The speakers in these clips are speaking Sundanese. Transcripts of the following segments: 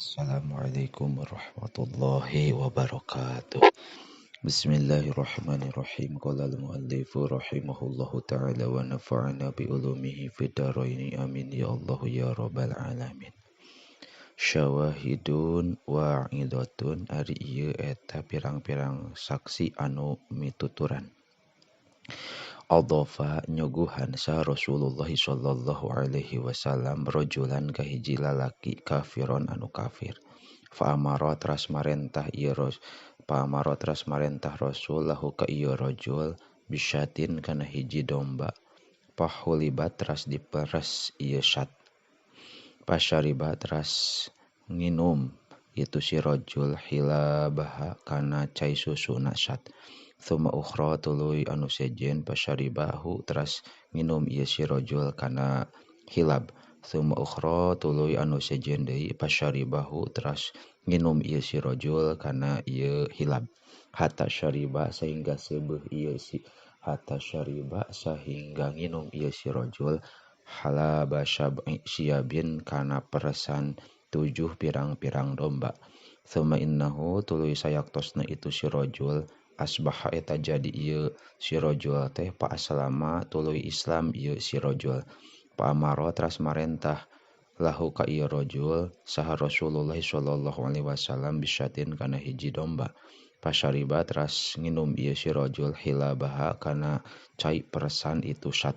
Assalamualaikum warahmatullahi wabarakatuh. Bismillahirrahmanirrahim. Qala al-muallifu rahimahullahu ta'ala wa nafa'ana bi ulumihi fid dharaini. Amin ya Allah ya rabbal alamin. Syawahidun wa'idatun ari ieu eta pirang-pirang saksi anu mituturan. Adhafa nyuguhan sa Rasulullah sallallahu alaihi wasallam rajulan ka hiji lalaki kafiron anu kafir. Fa amara teras marentah ieu fa teras marentah Rasul lahu ka ieu rajul bisyatin kana hiji domba. Pahulibat teras diperes ieu syat. Pasyariba teras nginum itu si rajul hilabaha kana cai susuna syat. Tsumma ukhra tuluy anu sejen pasyaribahu teras nginum ieu si rajul kana hilab. Tsumma ukhra tuluy anu sejen deui pasyaribahu teras nginum ieu si rajul kana ieu hilab. Hatta syariba sehingga seubeuh ieu si hatta syariba sehingga nginum ieu si rajul halaba sab'i siyabin kana peresan 7 pirang-pirang domba. Tsumma innahu tuluy sayaktosna itu si rajul asbaha eta jadi ieu si rajul teh pa aslama tuluy Islam ieu si rajul. Pa amara teras marentah lahu ka ieu rajul saha Rasulullah sallallahu alaihi wasallam bisyatin kana hiji domba. Pasyariba teras nginum ieu si rajul hilabaha kana cai peresan itu syat.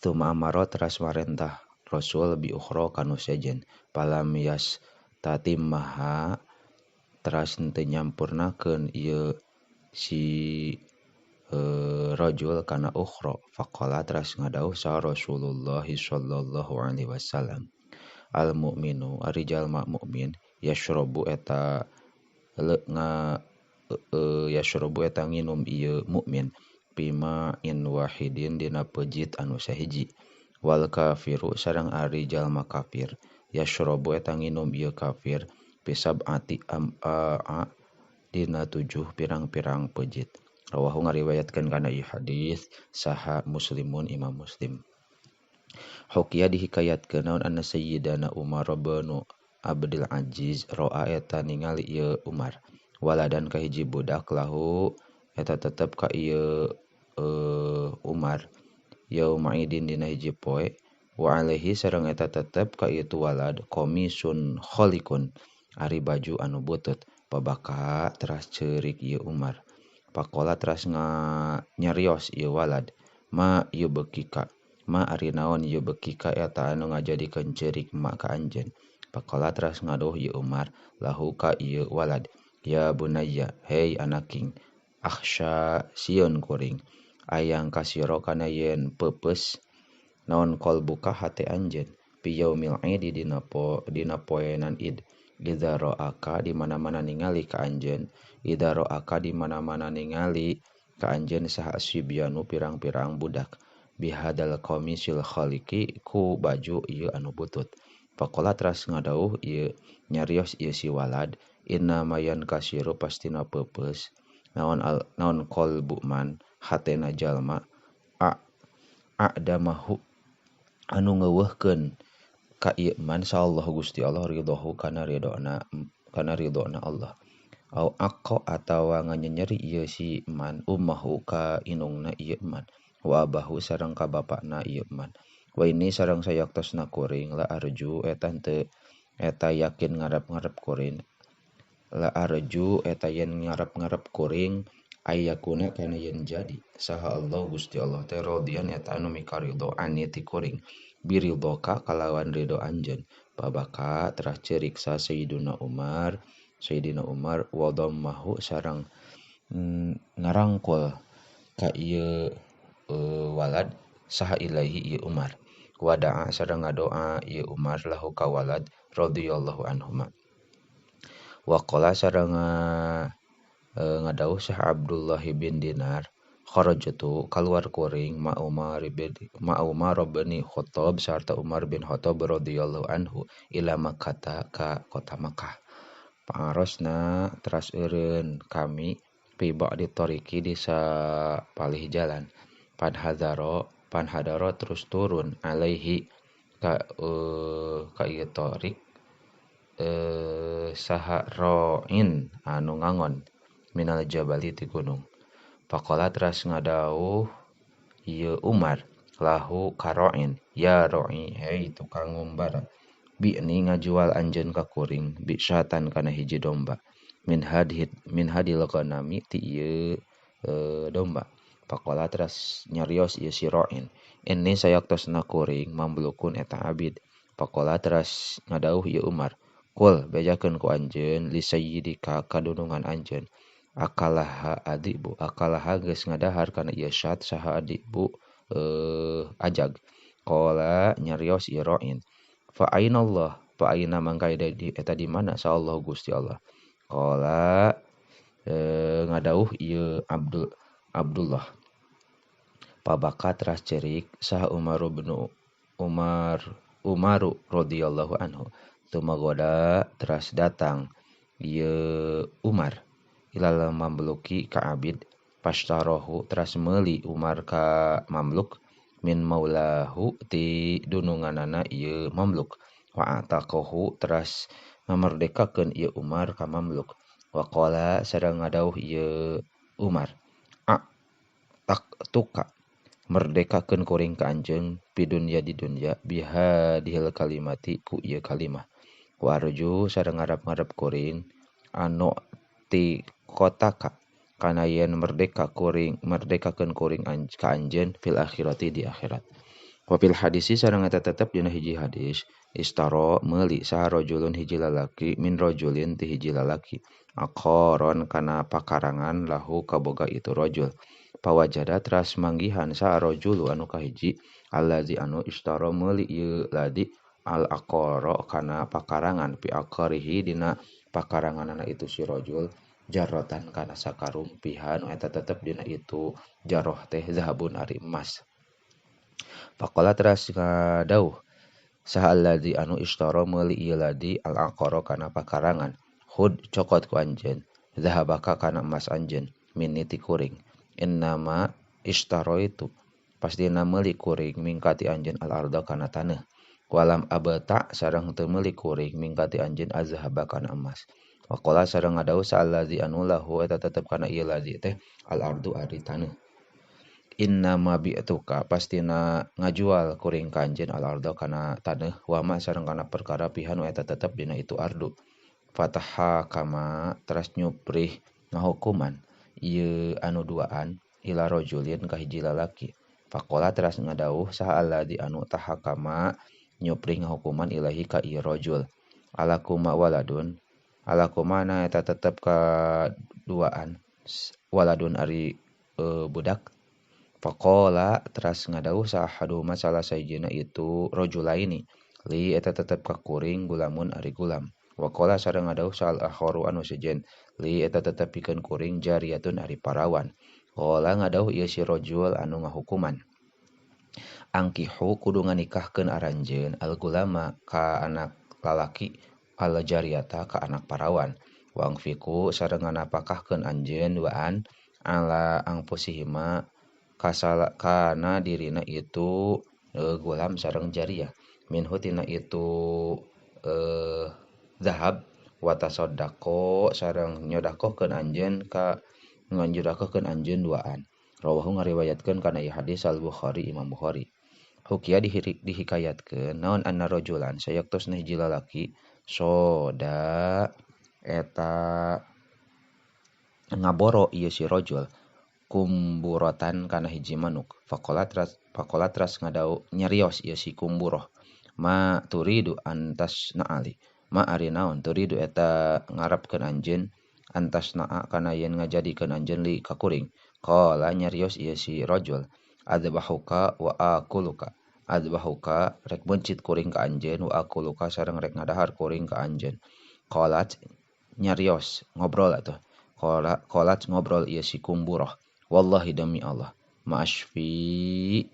Tsumma amara teras marentah Rasul bi ukhra kanu sejen. Palam yas tatimmaha teras henteu nyampurnakeun ieu si rajul kana ukhra. Faqala teras ngadauh sa Rasulullah sallallahu alaihi wasallam al mukminu ari jalma mukmin yashrabu eta yashrabu eta nginum ieu mukmin bima in wahidin dina pejit anu sahiji. Wal kafiru sareng ari jalma kafir yashrabu eta nginum ieu kafir bisab'ati am'a dina 7 pirang-pirang pejit. Rawahu ngariwayatkeun kana ieu hadis saha Muslimun Imam Muslim. Hukiya dihikayatkeun naon anna Sayyidana Umar bin Abdul Aziz ro'a eta ningali ieu Umar waladan ka hiji budak lahu eta tetep ka ieu Umar yauma idin dina hiji poe wa alaihi sareng eta tetep ka ieu walad komisun kholikun ari baju anu butut. Pabaka teras ceurik ieu Umar. Pakola teras nyarios ieu walad ma ieu bekika ma ari naon ieu bekika eta anu ngajadikeun ceurik ma ka anjeun. Pakola teras ngaduh ieu Umar lahu ka ieu walad ya bunayya hei anaking akhsha sieun kuring ayang kasiro kana yen peupeus naon qalbuka hate anjeun fi yaumil idi dina poenan id. Idza ra'aka di mana-mana ningali ka anjeun, idza ra'aka di mana-mana ningali ka anjeun saha sibyanu pirang-pirang budak bihadal qamisil khaliqi ku baju ieu anu butut. Faqala teras ngadauh ieu nyarios ieu si walad inna mayan kasiru pastina peupeus naon naon qalbu man hatena jalma a'damahu anu ngeuweuhkeun ka ieu man sallallahu Gusti Allah ridhohu kana ridhona Allah. Au aqqa atawa nganyenyeri ieu si man ummahu ka inungna ieu man wa abahu sareng ka bapakna ieu man. Wa ini sareng sayaktosna kuring la arju eta henteu eta yakin ngarep-ngarep kuring la arju eta yen ngarep-ngarep kuring ayakuna kana yen jadi saha Allah Gusti Allah teh rodian eta anu mikaridho ani ti kuring biridhoka kalawan ridho anjeun. Pabaka teras ceurik sa Sayyidina Umar wa dhammahu sareng ngarangkul ka ieu walad saha ilaihi ieu Umar. Wada'a sareng ngadoa ieu Umar lahu ka walad radhiyallahu anhuma. Wa qala sareng ngadauh saha Abdullah bin Dinar kharajtu kaluar kuring ma Umar bin Khattab sarta Umar bin Khattab radhiyallahu anhu ila Makkah ka kota Makkah. Pangarosna teras eureun kami fi ba'di tariqi di sapalih jalan. Panhadaro terus turun alaihi ka ieu tariq saha ro'in anu ngangon minal jabali ti gunung. Faqala teras ngadauh ieu Umar lahu karo'in ya ro'i hei tukang ngumbara bi'ni ngajual anjeun ka kuring bi syatan kana hiji domba min hadil ghanami ti ieu domba. Faqala teras nyarios ieu si ro'in inni sayaktosna kuring mamlukun eta abid. Faqala teras ngadauh ieu Umar kul bejakeun ku anjeun li sayyidika kadunungan anjeun akalaha adibu akalaha geus ngadahar kana ieu syat saha adibu ajag. Qala nyarios ieu ro'in fa ainallah fa aina mangka eta di mana sa Allah Gusti Allah. Qala ngadauh ieu Abdullah pabaka teras cerik saha Umar bin Umaru radhiyallahu anhu. Tumagoda teras datang ieu Umar ilal mamluki ka abid pastarohu teras meuli Umar ka mamluk min maulahu ti dununganana ieu mamluk wa ataqahu teras ngamerdekakeun ieu Umar ka mamluk. Wa qala sareng ngadauh ieu Umar a tak tuka merdekakeun kuring ka anjeun pidunya di dunya biha dihil kalimati ku ieu kalimah. Wa arju sareng ngarep-ngarep kuring anu ti kotaka kana yen merdekakeun kuring ka anjeun fil akhirati di akhirat. Wa fil hadisi sareng eta tetep dina hiji hadis istaro meuli saha rajulun hiji lalaki min rajulin ti hiji lalaki aqaron kana pakarangan lahu kaboga itu rajul. Pawajada teras manggihan saha rajulu anu kahiji allazi anu istaro meuli ieu ladi al aqara kana pakarangan pi aqarihi dina pakaranganana itu si rajul jarrotan kana sakarung pihan eta tetep dina itu jarroh teh zahabun ari emas. Faqala teras ngadauh saha allazi anu istara meuli ieu ladi al aqara kana pakarangan hud cokot ku anjeun zahabaka kana emas anjeun minni ti kuring innama istaraitu pastina meuli kuring mingkati anjeun al arda kana taneuh walam abta sareng teu meuli kuring mingkati anjeun azhaba kana emas. Waqala sareng ngadauh sallazi anu lahu eta tetep kana ieu ladzi teh al ardu ari taneuh. Innama bi'tuka pastina ngajual kuring ka anjeun al arda kana taneuh wa ma sareng kana perkara pihan eta tetep dina itu ardu. Fataha kama teras nyuprih ngahukuman ieu anu duaan ila rajulin ka hiji lalaki. Faqala teras ngadauh saha alladzi anu tahakama nyuprih ngahukuman ilahi ka ieu rajul. Alakuma waladun alakuma na eta tetep ka duaan waladun ari budak. Faqala teras ngadauh sahaduma salah sahijina itu rajulaini li eta tetep ka kuring gulamun ari gulam. Waqala sareng ngadauh sal akharu anu sejen li eta tetep pikeun kuring jariyatun ari parawan. Qala ngadauh ieu si rajul anu ngahukuman angkihu kudu nganikahkeun aranjeun al gulama ka anak lalaki al jariyata ka anak parawan. Wangfiku sareng nganapakahkeun anjeun duaan ala angpusihima kasala kana dirina itu gulam sareng jariyah minhu tina itu zahab wa tasaddaqo sareng nyodakohkeun anjeun ka nganjurakeun anjeun duaan. Rawahu ngariwayatkeun kana ieu hadis Al Bukhari Imam Bukhari. Hukiya dihikayatkeun naon anna rajulan sayaktosna hiji lalaki soda eta ngaboro ieu si rajul kumburotan kana hiji manuk. Faqala teras ngadau nyarios ieu si kumburoh ma turidu antas naali ma ari naon turidu eta ngarepkeun anjeun antas naa kana yen ngajadikeun anjeun li ka kuring. Qala nyarios ieu si rajul adbahuka wa akuluka adbahuka rek mencit kuring ka anjeun wa akuluka sareng rek ngadahar kuring ka anjeun. Qalat nyarios ngobrol atuh qalat ngobrol ieu si kumburoh wallahi demi Allah ma'asfi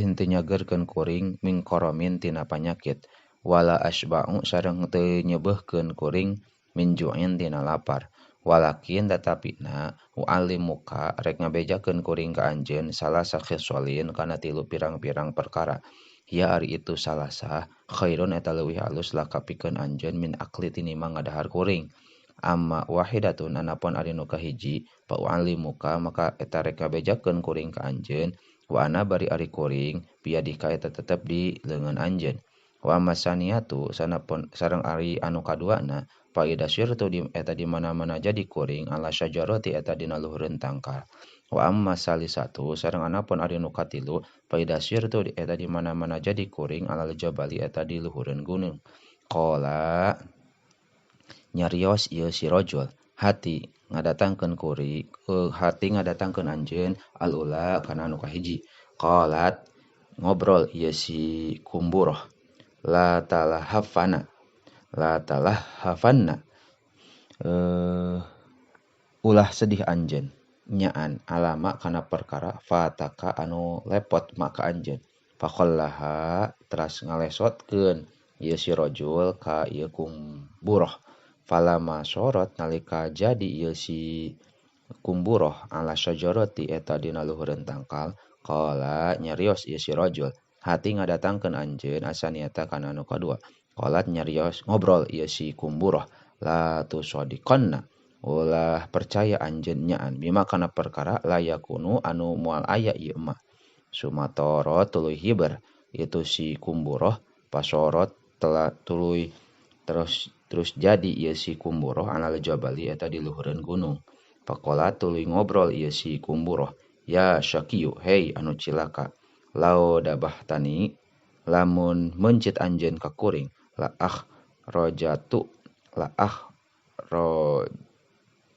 henteu nyageurkeun kuring min koromin tina panyakit wala asba'u sareng teu nyebeuhkeun kuring min ju'in tina lapar walakin tatapina u'allimuka rek ngabejakeun kuring ka anjeun salah sakhisolin kana tilu pirang-pirang perkara Hiya ari itu salasah khairun eta leuwih alus laka pikeun anjeun min akli tinimbang ngadahar kuring. Amma wahidatun anapun ari nu kahiji fa u'allimuka maka eta rek ngabejakeun kuring ka anjeun wa ana bari ari kuring biadika eta tetep di leungeun anjeun. Wa amma saniyatu sanapun sareng ari anu kaduana fa idza sirtu di eta di mana-mana jadi kuring ala syajarati eta dina luhureun tangkal. Wa amma salisatu sareng anapun ari nu katilu fa idza sirtu di eta di mana-mana jadi kuring ala jabali eta di luhureun gunung. Qala nyarios ieu si rajul hati ngadatangkeun kuri hati ngadatangkeun anjeun alula kana anu kahiji. Qalat ngobrol ieu si kumburoh la talahafana la talahafanna ulah sedih anjeun nyaan alama kana perkara fataka anu lepot maka anjeun. Faqallaha teras ngalesotkeun ieu si rajul ka ieu kumburoh. Falama sorot nalika jadi ieu si kumburoh ala syajarati eta dina luhureun tangkal. Qala nyarios ieu si rajul hati ngadatangkeun anjeun asaniata kana anu kadua. Qalat nyarios ngobrol ieu si kumburoh la tusadiqanna ulah percaya anjeun nyaan bima kana perkara layakunu anu moal aya ieu mah. Sumatoro tuluy hiber itu si kumburoh pasorot telah tuluy terus jadi ieu si kumburoh alal jabali eta di luhureun gunung. Faqala tuluy ngobrol ieu si kumburoh ya syaqiyu hei anu cilaka lau dabahtani lamun mencit anjeun ka kuring la ah rojatu la ah ro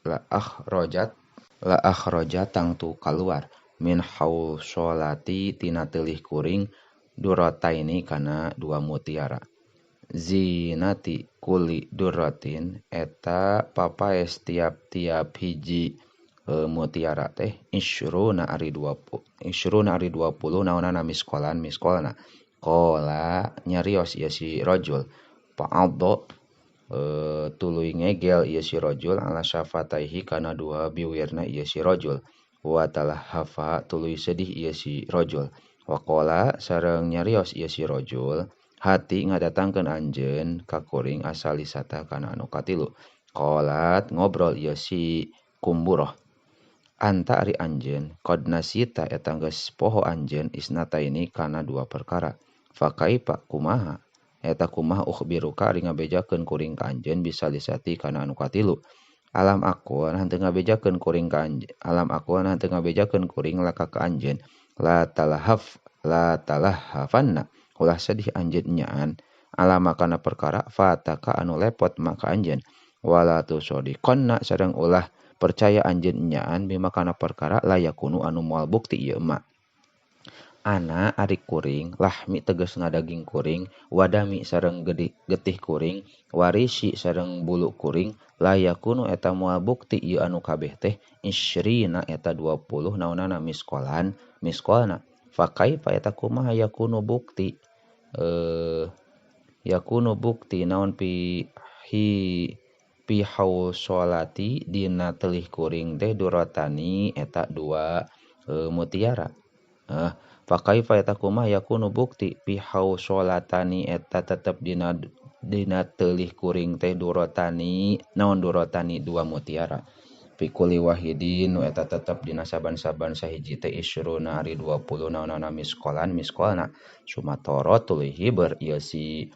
la ah rojat la ah rojat tangtu kaluar min hausolati tina teulih kuring durataini kana dua mutiara. Zinati kuli duratin eta papaes tiap-tiap hiji mutiara teh isyruna ari 20 isyruna ari 20 naonana miskolan miskolna. Qala nyarios ieu si rajul fa'adha tuluy ngegel ieu si rajul ala syafataihi kana dua biwirna ieu si rajul. Wa talahafa tuluy sedih ieu si rajul. Wa qala sareng nyarios ieu si rajul hati ngadatangkeun anjeun ka kuring asalisata kana anu katilu. Qalat ngobrol ieu si kumburoh anta ari anjeun qad nasita eta geus poho anjeun isnataini kana dua perkara. Fa kaifa kumaha eta kumaha ukhbiruka ari ngabejakeun kuring ka anjeun bisalisati kana anu katilu. Alam aku henteu ngabejakeun kuring ka anjeun alam aku henteu ngabejakeun kuring laka ka anjeun la talahaf la talahafanna ulah sedih anjeun nyaan alama kana perkara fataka anu lepot maka anjeun wala tusadiqanna sareng ulah percaya anjeun nyaan bima kana perkara layakunu anu moal bukti ieu mah. Ana ari kuring lahmi tegasna daging kuring wadami sareng getih kuring warisi sareng bulu kuring layakunu eta moal bukti ieu anu kabeh teh isyrina eta 20 naonana miskolan miskolna. Fa kaifa eta kumaha yakunu bukti yakunu bukti naon pi hi pi hausolati dina telih kuring teh duratani eta dua mutiara. Fa kaifa eta kumaha yakunu bukti pi hausolatani eta tetep dina telih kuring teh duratani naon duratani dua mutiara. Fi kulli wahidin nu eta tetep dina saban-saban sahiji teh isyruna ari 20 naonana miskolan miskolna. Sumatoro tuluy hiber ieu si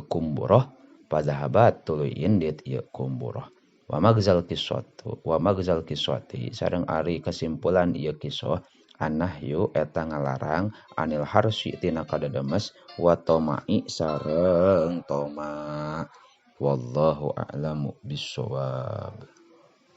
kumburoh padzahabat tuluy indit ieu kumburoh. Wa magzal qissatu wa magzal qissati sareng ari kesimpulan ieu kisah annahyu eta ngalarang anil harsi tina kadademes wa tomai sareng toma. Wallahu a'lamu bissawab.